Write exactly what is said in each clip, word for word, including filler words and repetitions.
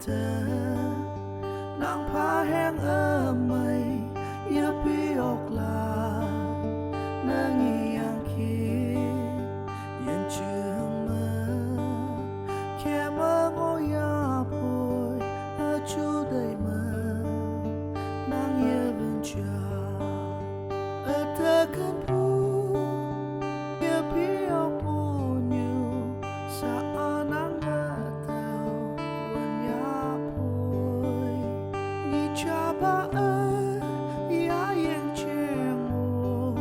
Te nang paheng amai ya piok la nang yang ki yan chuma kema mo ya poi a chu dai ma nang ya buncha a ta kan pu ya piok mo nyu sa anang a tau wan ya poi ni cha ba a ya yang cheng o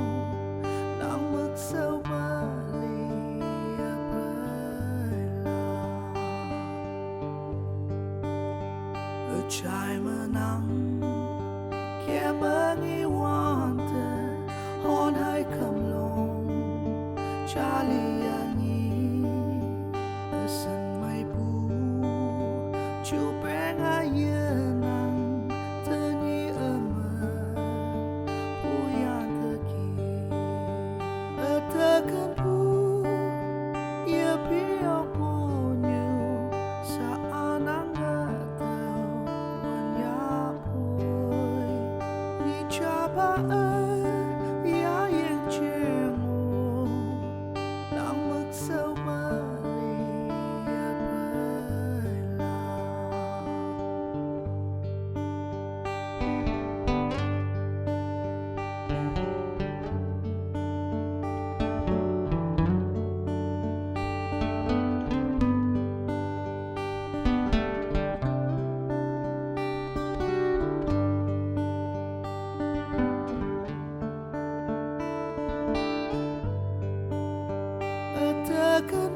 nang mak sau ma li ya pai la. Chai manang kia mangi wanta hon hai kam long chali yangi asan mai bu chu peng a yanang tani ama pu yanta ki atakan pu ya piok mo nyu sa anang a tau wan ya poi ni cha ba a ya yang cheng o nang mak sau ma li ya pai la. Atakan